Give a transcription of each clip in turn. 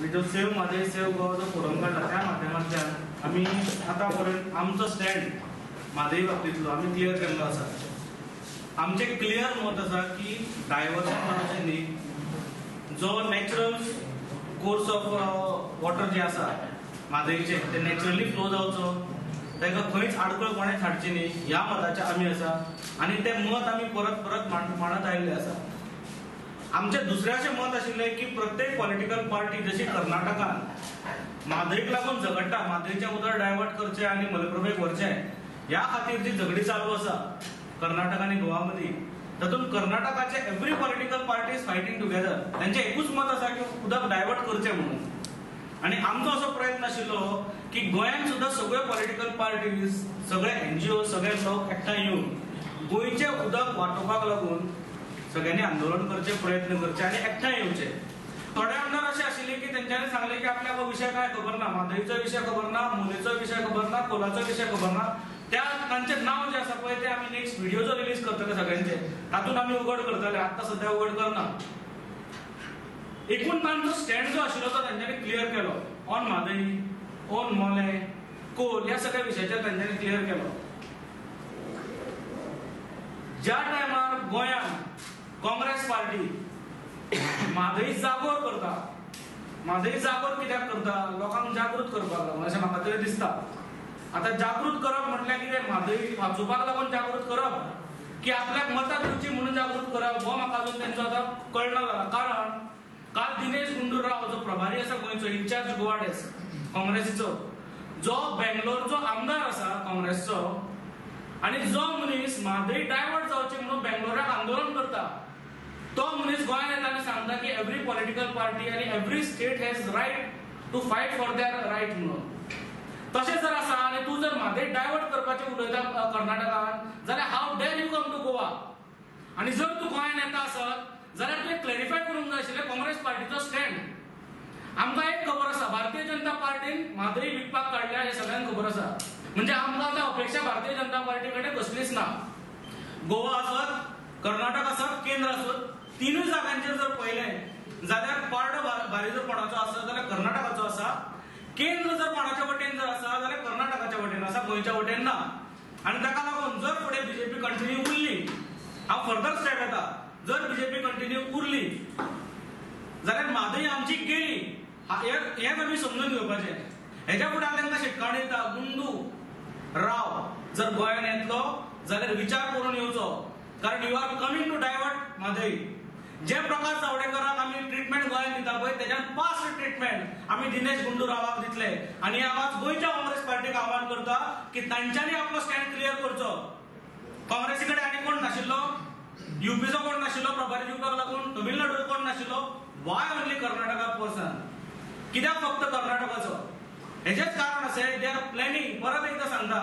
आनी जो save Mhadei save Goa जो फोरम काडला त्या माध्यमांतल्यान आमी आतां पर्यंत आमचो स्टँड म्हादय बाबतींतलो आमी क्लियर केल्लो आसा. आमचें क्लियर मत आसा की डायवर्सन जावचें न्ही, जो नॅचरल कोर्स ऑफ वॉटर जें आसा म्हादयचें तें नॅचरली फ्लो जावचो, ताका खंयच आडखळ कोणेच हाडची न्ही ह्या मताचे आमी आसा आनी तें मत आमी परत परत मांडत आयिल्लें आसा. आमचें दुसरें अशें मत आशिल्लें की प्रत्येक पॉलिटिकल पार्टी जशी कर्नाटकान म्हादयक लागून झगडटा, म्हादयचें उदक डायवर्ट करचें आनी मलप्रभेक व्हरचें ह्या खातीर जी झगडी चालू आसा कर्नाटक आनी गोवा मदीं, तातूंत कर्नाटकाचे every political party is fighting together. तांचें एकूच मत आसा की उदक डायवर्ट करचें म्हणून. आनी आमचो असो प्रयत्न आशिल्लो की गोंयांत सुद्दां सगळ्यो पॉलिटिकल पार्टीज, सगळे एनजीओ, सगळे लोक एकठांय येवन गोंयचें उदक वाटोवपाक लागून सगळ्यांनी आंदोलन करचें, प्रयत्न करचे आनी एकठांय येवचे. थोडे आमदार अशे आशिल्ले की तेंच्यांनी सांगलें की आपल्याक हो विशय कांय खबर ना, म्हादयचो विशय खबर ना, मोलेचो विशय खबर ना, कोलाचो विशय खबर ना. त्या तांचें नांव जें आसा पळय तें आमी नेक्स्ट व्हिडियो जो रिलीज करतले सगळ्यांचे तातूंत आमी उगड करतले, आतां सद्या उगड करना. एकूण तांचो स्टँड जो आशिल्लो तो तांच्यांनी क्लियर केलो ऑन म्हादय, ऑन मोले, कोल ह्या सगळ्या विशयाचेर तांच्यांनी क्लियर केलो. ज्या टायमार गोंयांत काँग्रेस पार्टी म्हादय जागोर करता, म्हादय जागोर कित्याक करता? लोकांक जागृत करपाक लागून अशें म्हाका तरी दिसता. आतां जागृत करप म्हटल्यार कितें? म्हादय वाचोवपाक लागून जागृत करप की आपल्याक मतां दिवची म्हणून जागृत करप हो म्हाका अजून तेंचो आतां कळना जाला. कारण काल दिनेश गुंडू राव जो प्रभारी आसा गोंयचो, इन्चार्ज गोवा डेस्क काँग्रेसीचो, जो बेंगलोरचो आमदार आसा काँग्रेसचो आनी जो मनीस म्हादय डायवर्ट जावची म्हणून बेंगलोराक आंदोलन करता, तो मनीस गोंयांत येता आनी सांगता की एवरी पॉलिटिकल पार्टी आनी every state has right to fight for their right म्हणून. तशें जर आसा आनी तूं जर म्हादय डायवर्ट करपाचें उलयता कर्नाटकान जाल्यार how dare you come to Goa? आनी जर तूं गोंयांत येता आसत जाल्यार तुवें क्लॅरिफाय करूंक जाय आशिल्लें काँग्रेस पार्टीचो स्टँड. आमकां एक खबर आसा, भारतीय जनता पार्टीन म्हादय विकपाक काडल्या हें सगळ्यांक खबर आसा. म्हणजे आमकां आतां अपेक्षा भारतीय जनता पार्टी कडेन कसलीच ना. गोवा आसत, कर्नाटक आसत, केंद्र आसत, तिनूय जाग्यांचेर जर पळयलें जाल्यार पार्डो भारी जर कोणाचो आसत जाल्यार कर्नाटकाचो आसा, केंद्र जर कोणाच्या वटेन जर आसा जाल्यार कर्नाटकाच्या वटेन आसा, गोंयच्या वटेन ना. आनी ताका लागून जर फुडें बीजेपी कंटिन्यू उरली, हांव फर्दर स्टेप येता, जर बीजेपी कंटिन्यू उरली जाल्यार म्हादय आमची गेली हें आमी समजून घेवपाचें. हेच्या फुडें हांव तांकां शिटकावणी दिता, गुंडू राव जर गोंयांत येतलो जाल्यार विचार करून येवचो, कारण you are coming to divert Mhadei. जे प्रकाश जावडेकराक आमी ट्रिटमेंट गोंयांत दिता पळय तेज्यान फास्ट ट्रिटमेंट आमी दिनेश गुंडू रावाक दितले. आनी हांव आज गोंयच्या काँग्रेस पार्टीक आव्हान करता की तांच्यांनी आपलो स्टँड क्लियर करचो. काँग्रेसी कडेन आनी कोण नाशिल्लो, युपीचो कोण नाशिल्लो प्रभारी दिवपाक लागून, तमिळनाडूचो कोण नाशिल्लो, वाय ओनली कर्नाटका पर्सन? कित्याक फक्त कर्नाटकाचो? हेजेच कारण अशें they are planning. परत एकदां सांगता,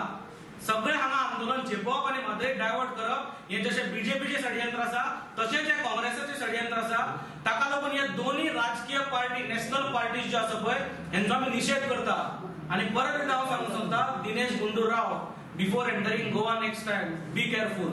सगळे हांगा आंदोलन चेपोवप आनी म्हादय डायवर्ट करप हें जशें बीजेपीचें षडयंत्र आसा तशेंच हें काँग्रेसाचें षडयंत्र आसा. ताका लागून हे दोनूय राजकीय पार्टी, नॅशनल पार्टीज ज्यो आसा पळय हेंचो आमी निशेध करता. आनी परत एकदां हांव सांगूंक सोदता, Dinesh Gundu Rao, before entering Goa next time be careful.